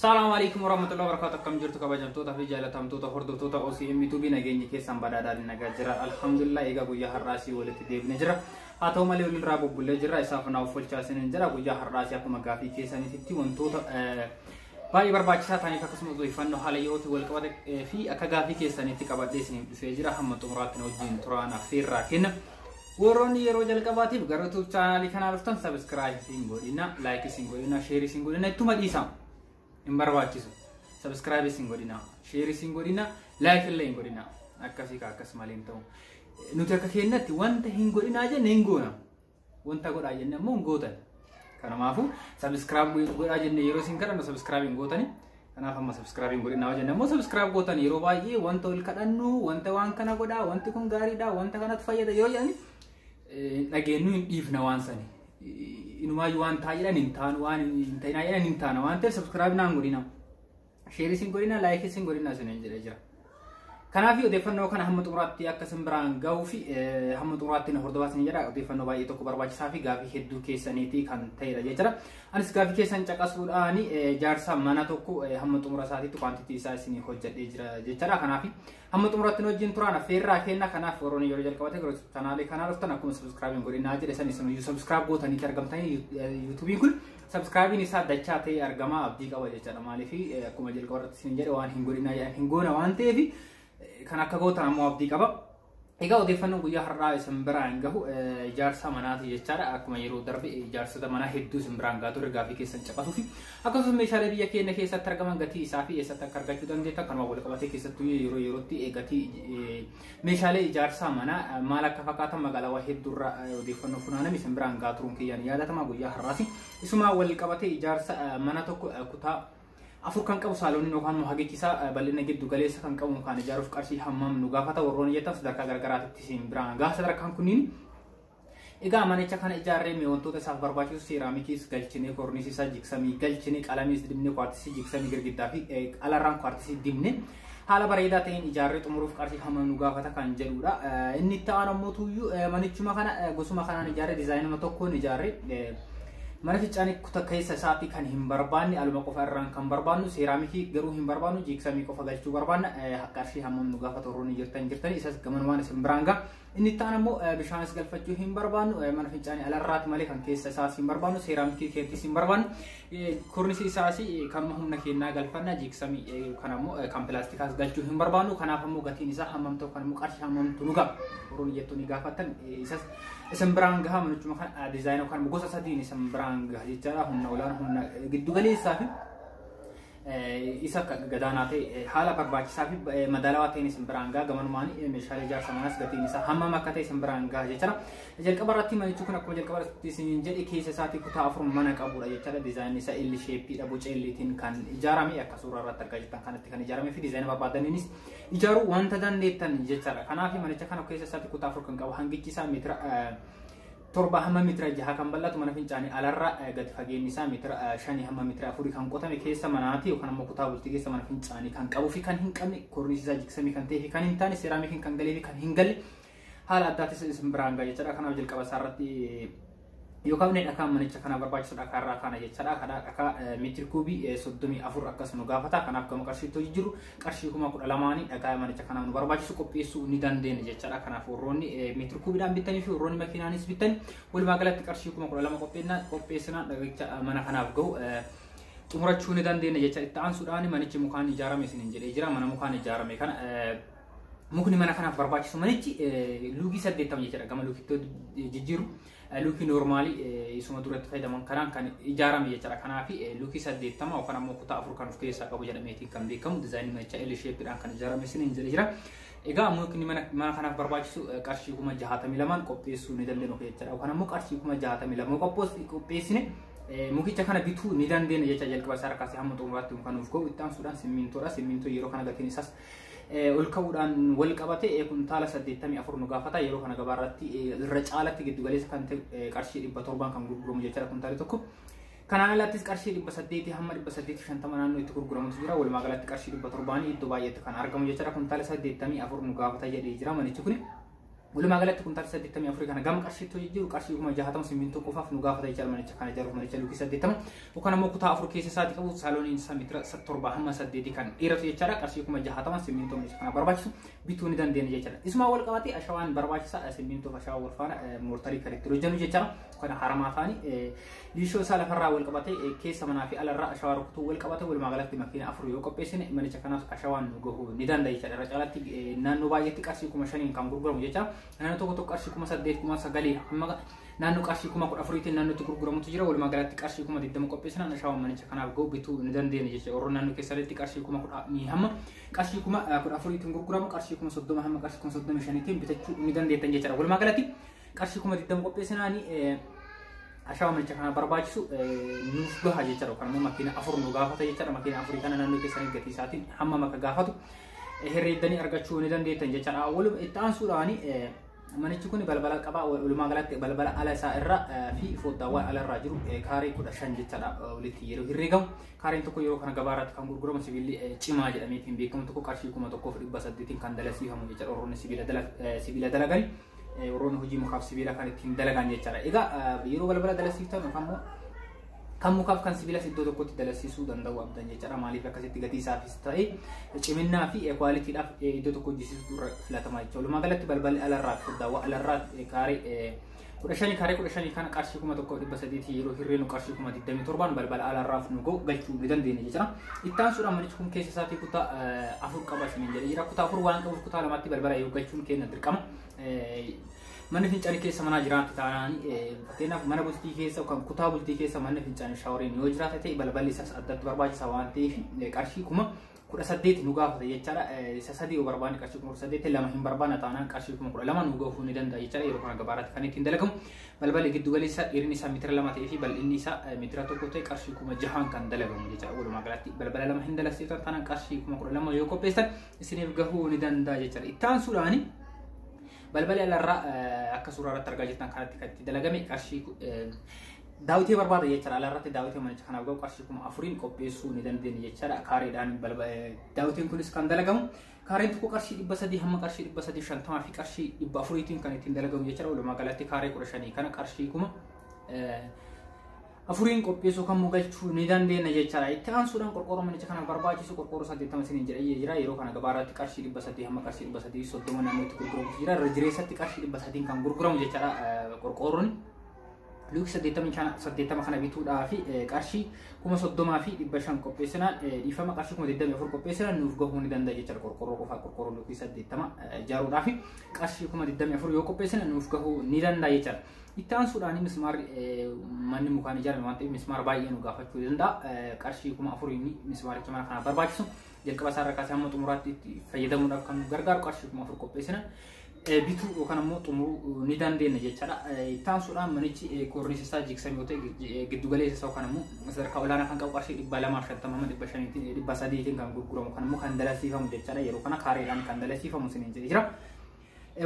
Salaamu alaikum warahmatullahi wabarakatuh. Akkam jirtu kabajamtoota fi jaalatamtoota hordoftoota OCM YouTube, nageenyi keessan badhaadhaan nagaa jira. Alhamdulillah, egaa guyyaa har'aasii walitti deebinee jira. Haa ta'u malee walirraa bubbullee jira. Isaaf naaf oolchaa isiniin jira. Guyyaa har'aasii akkuma gaafii keessaniitti wantoota baay'ee barbaachisaa ta'aniif akkasumas odeeffannoo haala yerootti wal qabate fi akka gaafii keessaniitti qabadhee isiniif dhufee jira. Hamma xumuraatti na wajjin turaan affeerraa kenna. Warroonni yeroo jalqabaatiif gara YouTube chaanaalii kanaa dhuftan subscribe hin godhina, like hin godhina, share hin godhina, ittuma dhiisaa. Hin barbaachisu. Subscribe hin godhina, share hin godhina, like illee hin godhina. Akkasii ka akkas malee hin ta'u. Nuti akka keenyatti wanta hin godhinaa jenne hin goona. Wanta godhaa jenne ammoo hin gootan. Kanaafuu subscribe godhaa jenne yeroo isin kadhannu subscribe hin gootani. Kanaaf amma subscribe hin godhinaa jenne ammoo subscribe gootan. Yeroo baay'ee wanta ol kadhannu, wanta waan kana godhaa, wanti kun gaariidha, wanta kanatu fayyada yoo jedhani dhageenyu hin dhiifna waan sani. Inumaayyuu waan ta'a jedhan hin taanu, waan hin ta'inaa jedhan hin taana waan ta'eef subscribe naan godhina. Share hin godhina, like hin godhina isin jedhee jira. Kanaaf odeeffannoo kana hamma xumuraatti akka isin biraan gahuu fi hamma xumuraatti na hordofaa isin jedha. Odeeffannoo baay'ee tokko barbaachisaa fi gaafii hedduu keessaniiti kan ta'edha jechuudha. Anis gaafii keessan caqasuudhaan ijaarsa mana tokko hamma xumura isaatiitti quantity isaa isin hojjedhee jira jechuudha. Kanaaf hamma xumuraatti nu wajjin turaan affeerraa kenna. Kanaaf warroonni yeroo jalqabate gara chaanaalii kanaa dhuftan akkuma subscribe hin godhinaa jedhe san isin subscribe gootaniitti argamtanii YouTube'n kun subscribein isaa dachaa ta'e argama abdii qaba jechuudha. Maaliif akkuma jalqaba irratti isin jedhe waan hin godhinaa jedhan hin goona waan ta'eef kan akka gootan ammoo abdii qaba. Egaa odeeffannoon guyyaa har'aa isin biraan gahu ijaarsa manaati jechaadha. Akkuma yeroo darbe ijaarsota manaa hedduu isin biraan gahaa ture gaafii keessan caqasuu fi akkasumas meeshaalee biyya keenya keessatti argaman gatii isaa fi eessatti akka argachuu dandeettan kanuma wal qabatee keessattuu yeroo yerootti gatii meeshaalee ijaarsa manaa maal akka fakkaatan magaalaawwan hedduurraa odeeffannoo funaaname isin biraan gahaa turuun kiyyaan yaadatama. Guyyaa har'aasi isuma wal qabatee ijaarsa mana tokko kutaa 4 kan qabu, saalooniin yookaan immoo hagichi isaa bal'ina giddu galeessa kan qabu kan ijaaruuf qarshii hammam nu gaafata warroonni jettan sadarkaa garagaraatitti isin biraan gaha sadarkaan kunniin. Egaa manicha kana ijaarree mee wantoota isaaf barbaachisu seeraamikiis galchine, koornisii isaa jigsamii galchine, qalamiis dibne, kwaartisii jigsamii girgiddaa fi alarraan kwaartisii dibne haala bareedaa ta'een ijaarree xumuruuf qarshii hammam nu gaafata kan jedhudha. Inni itti aanu ammoo tuyyuu manichuma kana gosuma kanaan ijaarree, diizaayinuma tokkoon ijaarree, mana fincaanii kutaa keessa isaatti kan hin barbaanne, aluma qofa irraan kan barbaannu, seeraamikii garuu hin barbaannu, jigsamii qofa galchuu barbaanna, qarshii hammam nu gaafata warroonni jirtan jirtanii isas gamanumaan isin biraan gaha. Inni itti aanu ammoo bishaanis galfachuu hin barbaannu, mana fincaanii alarraati malee kan keessa isaas hin barbaannu, seeraamikii keettis hin barbaannu, kurnisii isaas kanuma humna kennaa galfanna, jigsamii kan ammoo kan pilaastikaas galchuu hin barbaannu, kanaaf ammoo gatiin isaa hammam ta'u kan ammoo qarshii hammamtu nu gaha warroonni jettuun gaafattan isas isin biraan gaha. Manichuma kan diizaayinii yookaan gosa sadiin isin biraan gaha jechaadha. Humna olaanaa, humna giddu galeessaa fi isa gadaanaa ta'e haala barbaachisaa fi madaalawaa ta'een isin biraan gaha. Gamanumaan meeshaalee ijaarsa manaas gatiin isaa hammam akka ta'e isin biraan gaha jechaadha. Jalqaba irratti manichi kun akkuma jalqaba irratti isin jedhe keessa isaatii kutaa 4 mana qabudha jechaadha. Diizaayinii isaa L shapeiidha, boca L'tiin kan ijaarame, akka suuraa irratti argaa jirtan kanatti kan ijaaramee fi diizaayinii barbaadaniinis ijaaruu wanta dandeettan jechaadha. Kanaaf manicha kana keessa isaatti kutaa 4 kan qabu, hangichi isaa meetira 7 hamma meetira 6 kan bal'atu, mana fincaanii alarra gadi fageenyi isaa meetira 5 hamma meetira 4 kan qotame, keessa manaati yookaan ammoo kutaa bultii keessa mana fincaanii kan qabuu fi kan hin qabne, koornisii isaa jigsamii kan ta'ee fi kan hin taane, seeraamikiin kan galee fi kan hin galle haala addaatis isin biraan gaha jechaadha. Kanaaf jalqaba isaa irratti yookaan dhakaan manicha kana barbaachisu dhakaa irraa kaana jechaadha. Kana dhakaa meetiri kuubii 34 akkas nu gaafata. Kanaaf gama qarshiitti hojii jiru qarshii 12,000 dhakaa manicha kanaaf nu barbaachisu qopheessuu ni dandeenya jechaadha. Kanaaf warroonni meetiri kuubiidhaan bitanii fi warroonni makiinaanis bitan walumaa galatti qarshii 12,000 qopheessinaan dhagicha mana kanaaf gahu xumurachuu ni dandeenya jecha. Itti aansuudhaan manichi mukaan ijaarame isiniin jedhee jira. Mana mukaan ijaarame kana mukni mana kanaaf barbaachisu manichi luukii 80 jechaadha. Gama luukiitti jijjiiru luukii noormaalii isuma duratti fayyadaman kanaan kan ijaarame jechaadha. Kanaaf luukii 80 yookaan ammoo kutaa 4 kan of keessaa qabu jedhameetiin kan beekamu, diizaayinii manichaa L shapeiidhaan kan ijaarame isiniin jedhee jira. Egaa mukni mana kanaaf barbaachisu qarshii 62,000 qopheessuu ni dandeenya jechaadha. Yookaan ammoo qarshii 62,000 qopheessine mukicha kana bituu ni dandeenya jecha. Jalqaba isaa harkaasee hamma xumuraatti muka nuuf ga'u. Itti aansuudhaan simmintoodha. Simmintoo yeroo kana gatiin isaas ol ka'uudhaan wal qabate kuntaala 84 nu gaafata. Yeroo kana gabaarratti irra caalatti giddu galeessa kan ta'e qarshii 700 kan gurguramu jechaadha kuntaalli tokko. Kanaan alattis qarshii 800 hamma 850 naannoo itti gurguramutu jira. Walumaa galatti qarshii 700 iddoo baay'eetti kan argamu jechaadha. Kuntaala 84 nu gaafata jedhee jira manichi kuni. Walumaa galatti kuntaala 84 kana gama qarshiitti hojii qarshii 60,000 simmintoo qofaaf nu gaafata jechaadha manicha kana ijaaruuf manicha luukii 80 yookaan ammoo kutaa 4 keessa isaati qabu saalooniin isaa meetira 7 hamma 8 kan dheeratu jechaadha qarshii 60,000 simmintoo manicha kana barbaachisu bituu ni dandeenya jechaadha. Isumaa wal qabatee ashawaan barbaachisa simmintoo fi ashawaa wal faana moortarii kan itti hojjennu jechaadha. Kana haramaa ta'anii liishoo isaa lafarraa wal qabatee keessa manaa fi alarraa ashawaa rukutuu wal qabatee walumaa galatti makiina 4 yoo qopheessine manicha kanaaf ashawaan nu gahuu ni danda'a jechaadha. Irra caalaatti naannoo baay'eetti qarshii 5,000 kan gurguramu jechaadha. Naannoo tokko tokko qarshii 8,000 9,000 hamma naannoo qarshii 14,000 naannootti gurguramutu jira. Walumaa galatti qarshii 20,000 qopheessinaan ashawaan manicha kanaaf gahu bituu ni dandeenya jechuudha. Warroon naannoo keessatti qarshii 10,000 hamma qarshii 14,000 gurguramu qarshii 30,000 hamma qarshii 35,000 bitachuu ni dandeettan jechuudha. Walumaa galatti qarshii 20,000 qopheessinaan ashawaa manicha kana barbaachisu nuuf gaha jechuudha. Yookaan immoo makiina 4 nu gaafata jechuudha. Makiina 4 kana naannoo keessanii gatii isaatiin hamma maka gaafatu herreeddanii argachuu ni dandeettan jechuudha. Walumaa itti aansuudhaan manichi kun balbala qaba. Walumaa galatti balbala ala isaa irra fi foddaawwan ala irraa jiru kaaree 15 jechaadha walitti yeroo herreegamu. Kaareen tokko yeroo kana gabaa irratti kan gurguramu sibiilli cimaa jedhameetiin beekamu tokko qarshii 1,800 kan dalasiifamu jechaadha. Warroonni sibiila dalagan warroonni hojii mukaaf sibiila kan ittiin dalagan jechaadha. Egaa yeroo balbala dalasiiftan yookaan immoo kan mukaaf kan sibiilas iddoo tokkotti dalasiisuu danda'u abdan jechaadha. Maaliif akkasitti gatii isaafis ta'e ciminnaa fi kwaalitiidhaaf iddoo tokko hojjisiisuu irra filatamaa jechuudha. Walumaa galatti balballi alarraa fi foddaawwan alarraa kaaree 15 kaaree 15 kana qarshii 1,800 yeroo hirreenu qarshii 27,000 balbala alarraaf nu gahu galchuu ni dandeenya jechuudha. Itti aansuudhaan manichi kun keessa isaatii kutaa 4 qaba isiniin jedhee jira. Kutaa 4 waan qabuuf kutaa 2tti balbala yoo galchuun keenya dirqama. Manni fincaanii keessa manaa jiraatti taanaan fakkeenyaaf mana bultii keessa yookaan kutaa bultii keessa manni fincaanii shaaworiin yoo jiraate ta'e balballi isaas addatti barbaachisa waan ta'eef qarshii 18,000 nu gaafata jechaadha. Isa 3 yoo barbaanne qarshii 18,000 2 hin barbaanne taanaan qarshii 12,000 nu gahuu ni danda'a jechaadha. Yeroo kana gabaarratti kan ittiin dalagamu balballi giddu galeessa dheerinni isaa meetira 2 ta'ee fi bal'inni isaa meetira 1 ta'e qarshii 6,000 kan dalagamu jechaadha. Walumaa galatti balbala 2 hin dalasiiftan taanaan qarshii 12,000 yoo qopheessan isiniif gahuu ni danda'a jechaadha. Itti aansuudhaan balballi alarraa akka suuraa irratti argaa jirtan kanatti kan itti dalagame qarshii daawwitee barbaada jechaadha. Alarratti daawwitee manicha kanaaf gahu qarshii 4,000 qopheessuu ni dandeenya jechaadha. Kaareedhaan daawwiteen kunis kan dalagamu kaareen tokko qarshii 300 hamma qarshii 350 fi qarshii 400 kan ittiin dalagamu jechaadha. Walumaa galatti kaaree 15 kana qarshii 4,000 qopheessuu kan galchuu ni dandeenya jechaadha. Itti aansuudhaan qorqoorroo manicha kanaaf barbaachisu qorqoorroo 80 isiniin jedhee jira. Yeroo kana gabaa irratti qarshii 300 hamma qarshii 330 naannootti gurguramu jira. Irra jireessatti qarshii 300 kan gurguramu jechaadha qorqoorroon. Luukii 80 kana bituudhaa fi qarshii 30,500 qopheessinaan dhiifama qarshii 24,000 qopheessinaan nuuf gahuu ni danda'a jechaadha. Qorqoorroo qofaa qorqoorroo luukii 80 ijaaruudhaa fi qarshii 24,000 yoo qopheessine nuuf gahuu ni danda'a jechaadha. Itti aansuudhaan mismaarri manni mukaan ijaarame waan ta'eef mismaara baay'ee nu gaafachuu danda'a. Qarshii 4,000 mismaaricha mana kanaaf barbaachisu jalqaba isaa irraa kaasee hamma xumuraatti itti fayyadamuudhaaf kan nu gargaaru qarshii 4,000 qopheessina. Bituu yookaan immoo xumuruu ni dandeenya jechaadha. Itti aansuudhaan manichi koorniisa isaa jigsamee yoo ta'e giddu galeessa isaa yookaan immoo sadarkaa olaanaa kan qabu qarshii 250 hamma 500 300 kan gurguramu kan immoo kan dalasiifamu jechaadha. Yeroo kana kaareedhaan kan dalasiifamu isiniin jedhee jira.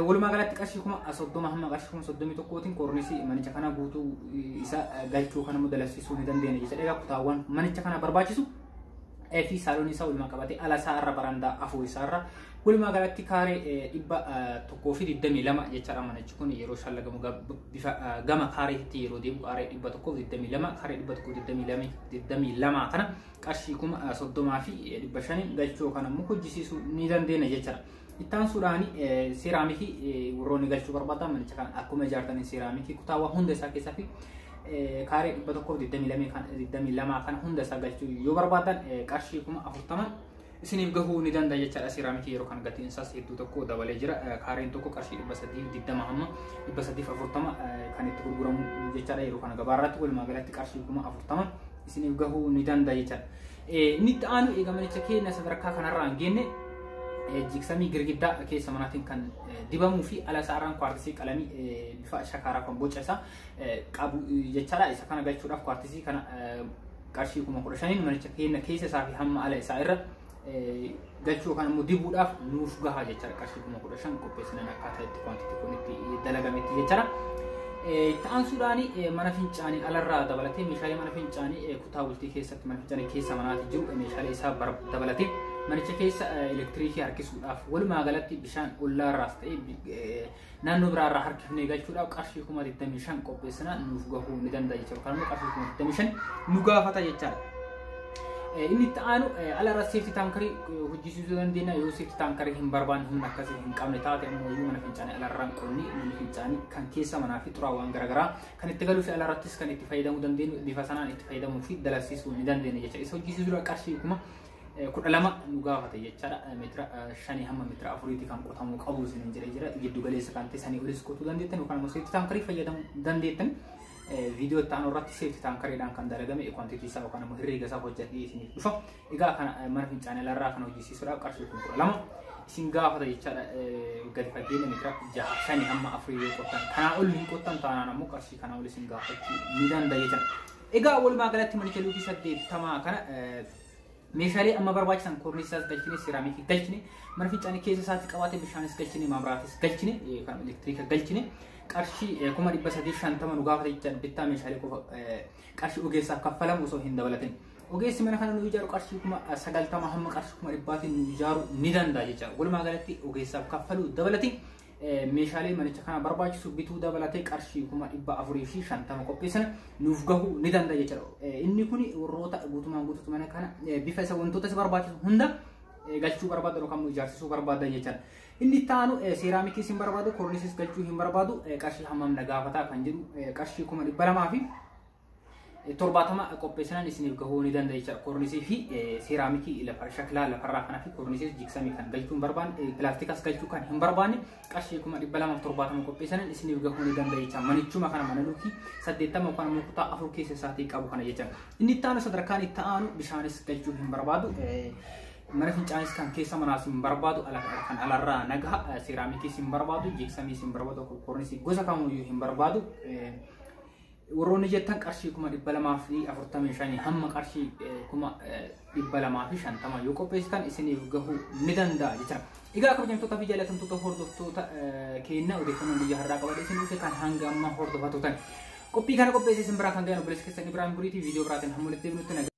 Walumaa galatti qarshii 30,000 hamma qarshii 31,000 koorniisii manicha kana guutuu isa galchuu kan immoo dalasiisuu ni dandeenya jechaadha. Egaa kutaawwan manicha kana barbaachisu fi saaloon isaa walumaa qabatee ala isaa irra barandaa afur isaa irra walumaa galatti kaaree 122 jechaadha. Manichi kun yeroo shallagamu bifa gama kaareetti yeroo deemu kaaree 122 kaaree 122 kana qarshii 30,500 galchuu kan immoo hojjisiisuu ni dandeenya jechaadha. Itti aansuudhaan seeraamikii warroonni galchuu barbaadan manicha kana akkuma ijaartaniin seeraamikii kutaawwan hunda isaa keessaa fi kaaree 122 kana hunda isaa galchuu yoo barbaadan qarshii 40,000 isiniif gahuu ni danda'a jechaadha. Seeraamikii yeroo kana gatiin isaas hedduu tokko dabalee jira. Kaareen tokko qarshii 320 hamma 340 kan itti gurguramu jechaadha. Yeroo kana gabaa irratti walumaa galatti qarshii 40,000 isiniif gahuu ni danda'a jechaadha. Inni itti aanu egaa manicha keenya sadarkaa kanarraa hin geenne jigsamii girgiddaa keessa manaatiin kan dibamuu fi ala isaarraan kwaartisii qalamii bifa shakaaraa kan boca isaa qabu jechaadha. Isa kana galchuudhaaf kwaartisii kana qarshii 15,000 manicha keenya keessa isaa fi hamma ala isaa irra galchuu yookaan immoo dibuudhaaf nuuf gaha jechaadha. Qarshii 15,000 qopheessinan akkaataa itti kwaantitii kun itti dalagametti jechaadha. Itti aansuudhaan mana fincaanii alarraa dabalatee meeshaalee mana fincaanii kutaa bultii keessatti mana fincaanii keessa manaati jiru meeshaalee isaa dabalatee Manicha keessa elektiriikii harkisuudhaaf walumaa galatti bishaan ollaarraas ta'e naannoo biraarraa harkifnee galchuudhaaf qarshii 25,000 qopheessinaan nuuf gahuu ni danda'a jechuudha. Yookaan immoo qarshii 25,000 nu gaafata jechaadha. Inni itti aanu alarra safety tankerii hojjechiisuu dandeenya. Yoo safety tankerii hin barbaanne, humna akkasii hin qabne taate ammoo iyyuu mana fincaanii alarraan qonni mana fincaanii kan keessa manaa fi xuraawwan garaagaraa kan itti galuu fi alarrattis kan itti fayyadamuu dandeenyu bifa sanaan itti fayyadamuu fi dalagsiisuu ni dandeenya jecha. Isa hojjechiisuudha qarshii 12,000 nu gaafate jechaadha. Meetira 5 hamma meetira 4 kan qotamuu qabu isiniin jedhee jira. Giddu galeessa kan ta'e sanii olis qotuu dandeettan yookaan immoo safety tankerii fayyadamuu dandeettan. Viidiyoo itti aanu irratti safety tankeriidhaan kan dalagame quantity isaa yookaan immoo herreega isaa hojjedhee isiniif dhufa. Egaa kana mana fincaanii alarraa kan hojjechiisuudhaaf qarshii 12,000 isin gaafata jechaadha. Gadi fageenya meetira 6 5 hamma 4 yoo qottan, kanaa ol hin qottan taanaan ammoo qarshii kanaa ol isin gaafachuu ni danda'a jechaadha. Egaa walumaa galatti manicha luukii 80 kana meeshaalee amma barbaachisan koornisaas galchine, seeraamikii galchine, mana fincaanii keessa isaatti qabaate, bishaanis galchine, maamraatis galchine, kan elektiriika galchine qarshii 350,000 nu gaafata jechaadha. Bittaa meeshaalee qofa, qarshii ogeessaaf kaffalamu osoo hin dabalatin. Ogeessi mana kana nu ijaaru qarshii 90,000 hamma qarshii 100,000 nu ijaaru ni danda'a jechaadha. Walumaa galatti ogeessaaf kaffaluu dabalati meeshaalee manicha kana barbaachisu bituu dabalatee qarshii 450,000 qopheessan nuuf gahuu ni danda'a jechuudha. Inni kun warroota guutumaan guutuutti mana kana bifa isa wantoota isa barbaachisu hunda galchuu barbaadan yookaan immoo ijaarsisuu barbaadan jechuudha. Inni itti aanu seeraamikiis hin barbaadu, koornisis galchuu hin barbaadu, qarshii hammam na gaafataa kan jedhu qarshii 270,000 qopheessinaan isiniif gahuu ni danda'a jechuudha. Koornisii fi seeraamikii lafa shaklaa lafarraa kanaa fi koornisiis jigsamii kan galchuu hin barbaanne, pilaastikas galchuu kan hin barbaanne qarshii 270,000 qopheessinaan isiniif gahuu ni danda'a jechuudha. Manichuma kana mana luukii 80 yookaan immoo kutaa 4 keessa isaatii qabu kana jechuudha. Inni itti aanu sadarkaan itti aanu bishaanis galchuu hin barbaadu. Mana fincaanis kan keessa manaas hin barbaadu, kan alarraa nagaha, seeraamikiis hin barbaadu, jigsamiis hin barbaadu, koornisii gosa kamiyyuu hin barbaadu. Warroonni jettan qarshii 245,000 hamma qarshii 250,000 yoo qopheessitan isiniif gahuu ni danda'a jechuudha. Egaa kabajamtoota fi jaallatamtoota hordoftoota keenya, odeeffannoo guyyaa har'aa qabadhe isin dhufe kan hanga ammaa hordofaa turtan. Qophii kana qopheessee isin biraan kan gahan obboleessa keessan Ibrahim Buriitii. Viidiyoo biraatiin hamma walitti deebinutti.